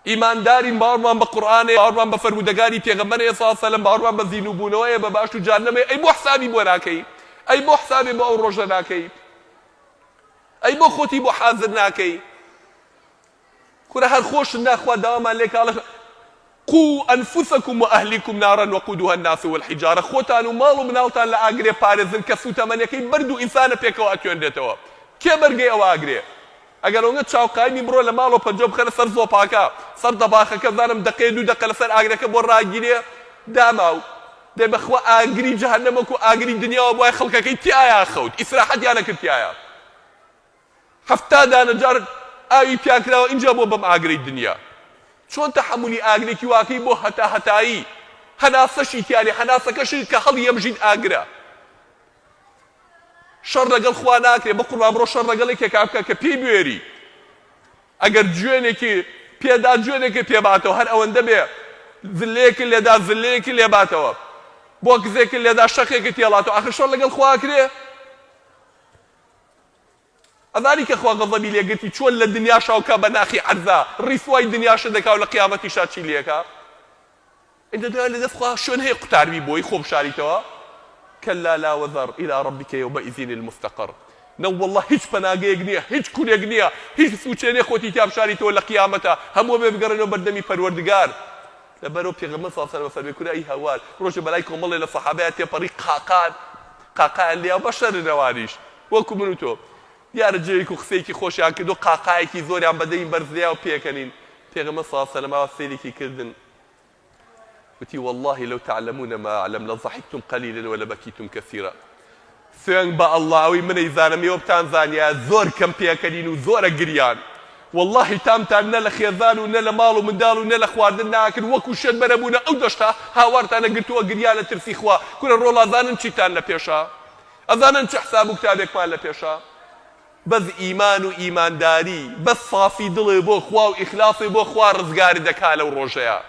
ئیماندارین باوەڕمان بە قورئان هەیە باوەڕمان بە فەرموودەکانی پێغەمبەر هەیە صلی اللە علیە وسلم باوەڕمان بە زیندووبوونەوە هەیە بە بەهەشت و جەهەنەم هەیە ئەی بۆ حسابی بۆ ناکەی ئەی بۆ حسابێ بۆ ئەو ڕۆژە ناکەی ئەی بۆ خۆتی بۆ حازر ناکەی کورە هەر خۆشت ناخوا داوامان لێکا ئەڵێ قو انفسکم و اهلیکم نارا وقودها الناس والحجارە خۆتان و ماڵ و مناڵتان لە ئاگرێ پارێزن کە سوتەمەنیەکەی بەرد و ئینسانە پێکەوە ئەتوێنرێتەوە کێ بەرگەی ئەوە ئەگرێ ئەگەر ئەوەندە چاوقایمی بڕۆ لە ماڵەوە پەنجە بخەرە سەر زۆپاکە سەر دەباخەکە بزانم دەقەیە دوو دەقە لەسەر ئاگرەکە بۆ ڕاگیرێ داماو دەی بەخوا ئاگری جەهەنەم وەکو ئاگری دنیاوە بوایە خەڵکەکەی تیایا خەوت ئیسراحەتیان ئەکرد تیایا 70 دانە جار ئاوی پیا کراوە ئینجا بۆ بەم ئاگرەی دنیا چۆن تەحەمولی ئاگرێکی واکەی بۆ هەتا هەتایی هەناسەشی تیانێ هەناسەکەشی کە هەڵیەمژیت ئاگرە شەڕ لەگەڵ خوا ناکرێ بەقوربان بڕۆ شەڕ لەگەڵ یەکێکا بکە کە پێی بوێری ئەگەر جوێنێکی پێدا جوێنێکی پێباتەوە هەر ئەوەندە بێ زلەیەکی لێدا زلەیەکی لێباتەوە بۆکزێکی لێدا شەقێکی تێڵاتەوە ئاخر شەڕ لەگەڵ خوا کرێ ئەزانی کە خوا غەزەبی لێگرتی چۆن لە دنیاشا و کا بە ناخی عەرزا ڕیسوای دنیاشە دەکا و لە قیامەتیشا چی لێکا ئینجا دوای لە دەست خوا شوێن هەیە قوتاربی بۆی خۆ بشاریتەوە کلا لا وزر الى ربک یومئذ المستقر نەوەڵڵا هیچ پەناگەیەک نییە هیچ کونێک نییە هیچ سوچێ نییە خۆتی تیا بشاریتەوە لە قیامەتە هەموو بێ بگەڕێنەوە بەردەمی پەروەردگار لەبەرەوە پێغەمبەر صلی الله علیه و سلم فەرمی کورە ئەی هەوار ڕۆژێ بەلای کۆمەڵێ لە سەحابەیا تێپەڕی قاقان قاقایان لێیا بەشەرن ئەوانیش وەکو من و تۆ دیارە جێیەک و قسەیەکی خۆشیان کردو قاقایەکی زۆریان بە دەنگی بەرز لێیا و پێکەنین پێغەمبەر صلی الله علیه و سلم ئاوا سەیرێکی کردن وتی واللە لو تعلمون ما اعلم لضحکتم قلیلا ولبکیتم کثیرا سوێند بە اللە ئەوەی من ئەیزانم ئێوە بتانزانیایە زۆر کەم پێکەنین و زۆرە گریان واللەهی تامتان نە لە خێزان و نە لە ماڵ و منداڵ و نە لە خواردن ناکرد وەکو شێت بەرەبوونە ئەو دەشتە هاوارتان ئەگرت و ئەگریان لە ترسی خوا کورە ڕۆڵە ئەزانن چیتان لە پێشە ئەزانن چ حساب و کتابێکمان لە پێشە بەس ئیمان و ئیمانداری بەس سافی دڵێ بۆ خوا و ئیخلاسێ بۆ خوا ڕزگارت دەکا لەو ڕۆژەیا.